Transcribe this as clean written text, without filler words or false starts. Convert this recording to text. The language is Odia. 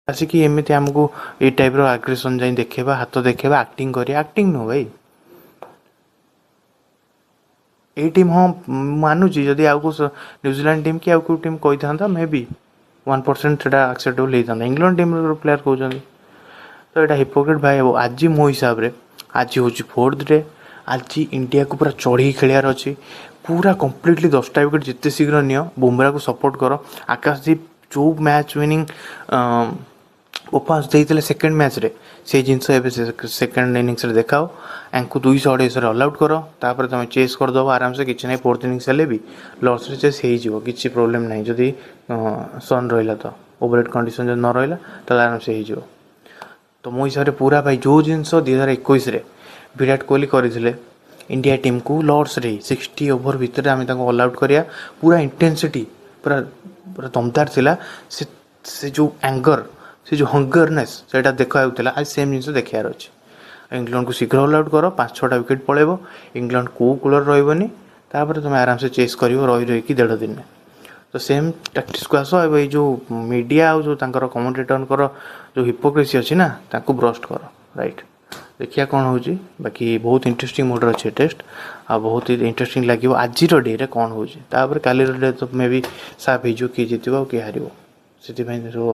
ଆସିକି ଏମିତି ଆମକୁ ଏଇ ଟାଇପ୍ର ଆଗ୍ରେସନ୍ ଯାଇ ଦେଖେଇବା, ହାତ ଦେଖେଇବା, ଆକ୍ଟିଂ କରିବା। ଆକ୍ଟିଂ ନୁହଁ ଭାଇ, ଏଇ ଟିମ୍। ହଁ, ମାନୁଛି, ଯଦି ଆଉ କେଉଁ ନ୍ୟୁଜିଲାଣ୍ଡ ଟିମ୍ କି ଆଉ କେଉଁ ଟିମ୍ କହିଥାନ୍ତା, ମେ ବି 1% ସେଇଟା ଆକ୍ସେପ୍ଟେବଲ୍ ହେଇଥାନ୍ତା। ଇଂଲଣ୍ଡ ଟିମ୍ର ପ୍ଲେୟାର କହୁଛନ୍ତି ତ ଏଇଟା ହିପୋକ୍ରେଟ୍ ଭାଇ ହେବ। ଆଜି ମୋ ହିସାବରେ ଆଜି ହେଉଛି ଫୋର୍ଥ ଡେ। ଆଜି ଇଣ୍ଡିଆକୁ ପୁରା ଚଢ଼ିକି ଖେଳିବାର ଅଛି, ପୁରା କମ୍ପ୍ଲିଟଲି 10ଟା ୱିକେଟ୍ ଯେତେ ଶୀଘ୍ର ନିଅ, ବୁମରାକୁ ସପୋର୍ଟ କର। ଆକାଶଦୀପ ଯେଉଁ ମ୍ୟାଚ୍ ୱିନିଂ ପରଫର୍ମାନ୍ସ ଦେଇଥିଲେ ସେକେଣ୍ଡ ମ୍ୟାଚ୍ରେ, ସେଇ ଜିନିଷ ଏବେ ସେକେଣ୍ଡ ଇନିଂସରେ ଦେଖାଅ। ୟାଙ୍କୁ 200 250ରେ ଅଲ୍ ଆଉଟ୍ କର, ତାପରେ ତୁମେ ଚେସ୍ କରିଦେବ ଆରାମସେ, କିଛି ନାହିଁ। ଫୋର୍ଥ ଇନିଂସ ହେଲେ ବି ଲର୍ଡ଼ସରେ ଚେସ୍ ହେଇଯିବ, କିଛି ପ୍ରୋବ୍ଲେମ୍ ନାହିଁ। ଯଦି ସନ୍ ରହିଲା ତ, ଓଭରହେଡ୍ କଣ୍ଡିସନ୍ ଯଦି ନ ରହିଲା, ତାହେଲେ ଆରାମସେ ହେଇଯିବ। ତ ମୋ ହିସାବରେ ପୁରା ଭାଇ, ଯେଉଁ ଜିନିଷ 2021ରେ ବିରାଟ କୋହଲି କରିଥିଲେ ଇଣ୍ଡିଆ ଟିମ୍କୁ ଲର୍ଡ଼ସରେ, 60 ଓଭର ଭିତରେ ଆମେ ତାଙ୍କୁ ଅଲ୍ ଆଉଟ୍ କରିବା, ପୁରା ଇଣ୍ଟେନ୍ସିଟି ପୁରା ପୁରା ଦମଦାର ଥିଲା। ସେ ଯେଉଁ ଆଙ୍ଗର, ସେ ଯେଉଁ ହଙ୍ଗରନେସ୍, ସେଇଟା ଦେଖାଯାଉଥିଲା। ଆଜି ସେମ୍ ଜିନିଷ ଦେଖିବାର ଅଛି। ଇଂଲଣ୍ଡକୁ ଶୀଘ୍ର ଅଲ୍ ଆଉଟ୍ କର, 5 6ଟା ୱିକେଟ୍ ପଳେଇବ, ଇଂଲଣ୍ଡ କେଉଁ କୂଳରେ ରହିବନି। ତାପରେ ତୁମେ ଆରାମସେ ଚେସ୍ କରିବ ରହି ରହିକି ଦେଢ଼ ଦିନରେ। ତ ସେମ୍ ଟାକ୍ଟିକ୍ସକୁ ଆସ। ଏବେ ଏଇ ଯେଉଁ ମିଡ଼ିଆ ଆଉ ଯେଉଁ ତାଙ୍କର କମେଣ୍ଟେଟରଙ୍କର ଯେଉଁ ହିପୋକ୍ରେସି ଅଛି ନା, ତାଙ୍କୁ ବ୍ରଷ୍ଟ କର, ରାଇଟ୍? ଦେଖିବା କ'ଣ ହେଉଛି। ବାକି ବହୁତ ଇଣ୍ଟରେଷ୍ଟିଂ ମୋଡ଼ରେ ଅଛି ଏ ଟେଷ୍ଟ, ଆଉ ବହୁତ ଇଣ୍ଟରେଷ୍ଟିଂ ଲାଗିବ ଆଜିର ଡେରେ କ'ଣ ହେଉଛି। ତାପରେ କାଲିର ଡେ ତ ମେ ବି ସାଫ୍ ହେଇଯିବ କିଏ ଜିତିବ ଆଉ କିଏ ହାରିବ। ସେଥିପାଇଁ ସବୁ